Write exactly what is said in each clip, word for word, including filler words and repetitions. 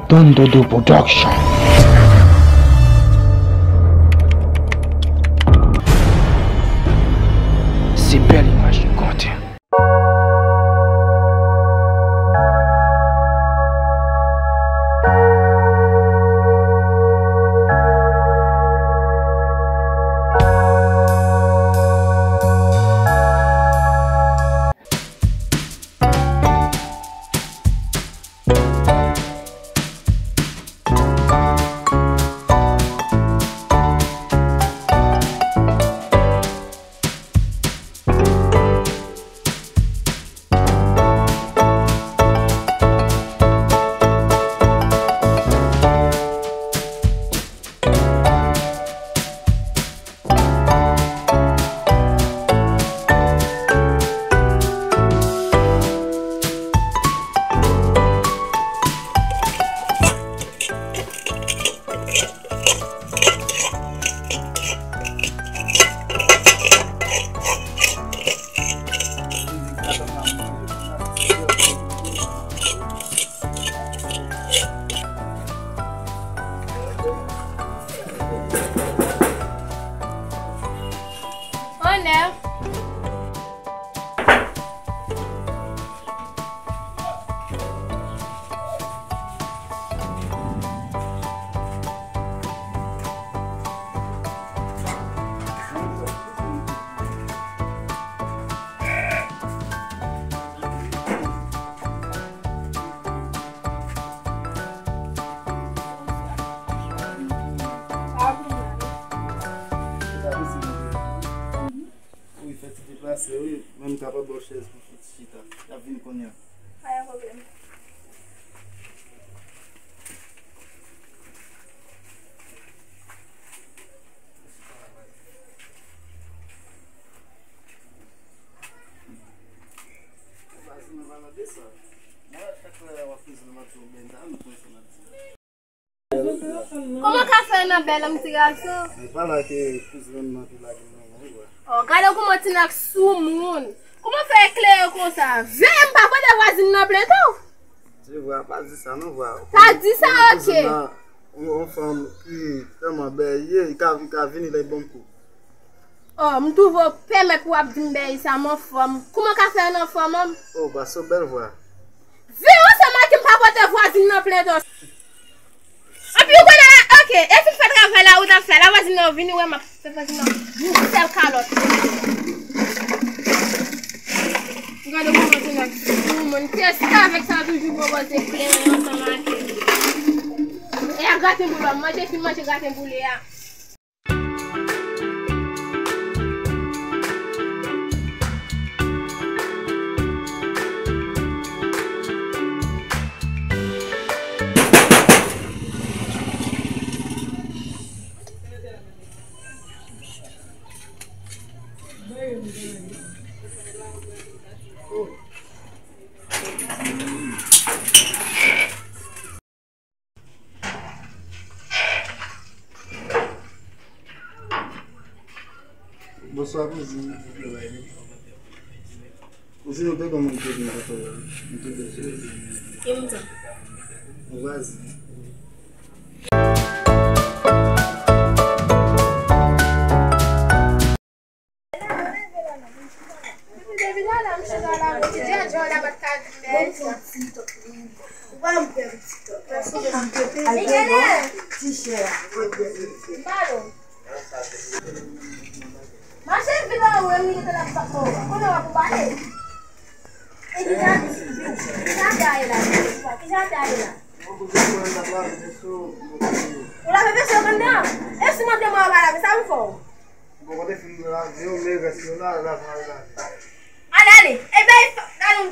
Don Dodo Production. Se bèl imaj nou konte. Onè. Wi, fè ti deplase, wi. Menm kapab ba w chèz pou chita. Y ap vin kounye a. Pa gen pwoblèm. Vwazin nan pa nan de sa. Mwen, chak lè w ap koze nan match ou byen, ta nou konn sa n ap di. Kòman w ka fè nan bèl an, ti gason? Mwen pa la ke kouzin nan te lage nan mwen, wi. Oh, gade kòman ti nèg soumoun. Kòman fè eklere konsa? Veye m pa pote vwazin nan plento. Se vwa, pa di sa non, vwa. Pa di sa, ok. Kouzin nan, yon, yon fanm ki tèlman bèl, ye, li ka, li ka vini lè bon kou. Oh, m twouve w pèmèt pou w ap di m bèy sa, m anfòm. Kòman w ka fè an anfòm, an? Oh, paske w bèl vwa. Vin ansanm ak m pa pote vwazin nan plento. Anpi w konnen la, ok, e fin fè travay la, ou t ap fè la, vwazin nan vini wè m ap fè vwazin nan yon sèl kalòt. Gade kòman ti nèg soumoun, teste avèk sa toujou pwopoze kleren ansanm ak li. E a graten boule, manje fin manje graten boule a. Bonswa, kouzin. Kouzin, ou te konn moun kouzin nan kote w la? Mwen te deje. Ki moun sa? Yon vwazin. Mache vin anwo, m li te la pa fò. Konnen w ap pale. E ki jan, ki jan te ale la? Ki jan te ale la? Ou lave vese yo anndan? E si mwen te mwen pa lave, sa m fè w? Bon, kote fin lave yo, men rès yo la, lave, lave, lave. Ann ale. Ebyen, ann.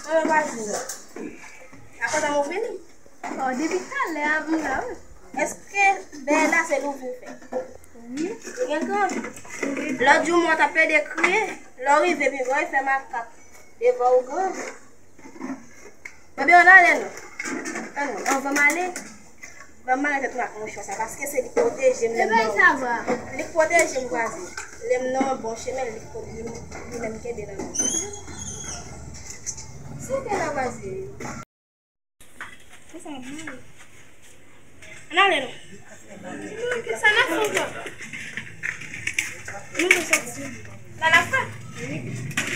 Mwen pa vini. Akoz an ou vini? Oh, depi talè a, m la, wi. Èske bèy la se li w vin fè? Wi. Li gen gran. Wi. Lòt jou, mwen t ap plede kriye. Lè w rive pi bon, e fè makak devan ou gran. Ebyen, ann ale non. Ann, anvan m ale, ban m mare tèt mwen ak mouchwa sa, paske se li k pwoteje m lè m nan, li k pwoteje m, vwazin. Lè m nan yon bon chemen, li k pwoteje m, li menm kenbe nan men m. Ou te la pase. Ann ale non. Sa n ap fè ankò? Nou te sòti. Sa n ap fè?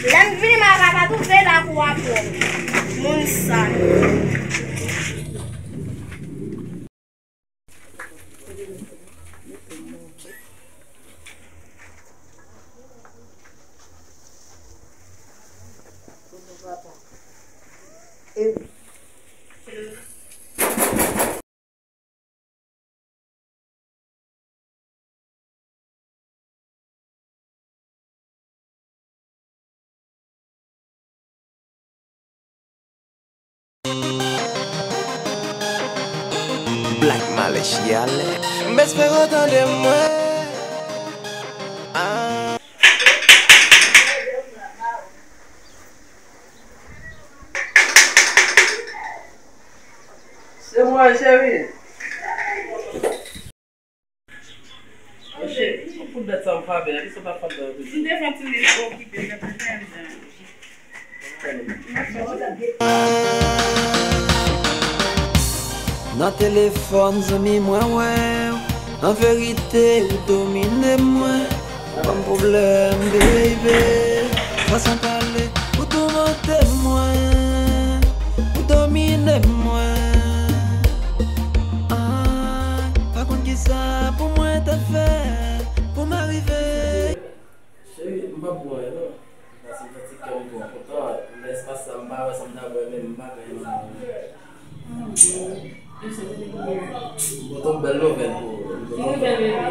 Lè m vini, m a pa twouve lakou a pwòp. Moun sal. Black Malice, yale. M espere w tande mwen. Ah. Se mwen, cheri. Monchè, pou dat sa ou pa bèl, ki sa pa fanm nan toujou? M te fè ti nèg okipe nan pou fè m jan. Nan telefòn, zanmi mwen, wè w. An verite, ou domine mwen. Ou ban m pwoblèm, baby. Fason pale, ou toumante mwen. Ou domine mwen. Ay, pa konn kisa pou mwen ta fè pou m arive. Cheri, m p ap bon, non. Pase m santi kè m twò kontan, nan espas sa m pa wè sa m ta wè menm, m pa gen yon. M pote yon bèl nouvèl pou ou. Ki nouvèl, bebe?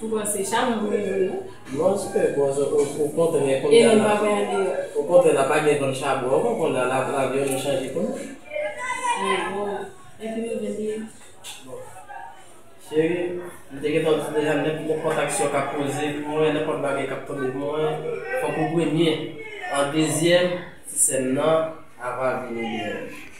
Ou panse chabon pou rive, non? Non, se bon, o, okontrè, kounye a la, okontrè, la pa gen vann chabon ankò, kounye a la, lavi yo chanje kounye a. Ah, bon. E ki nouvèl li ye? Bon. Cheri, m te gentan di deja, nenp-, nenpòt aksyon k ap poze pou mwen, nenpòt bagay k ap tonbe pou mwen, fòk ou premye. An dezyèm, ti sè m nan, avan vini dèyè.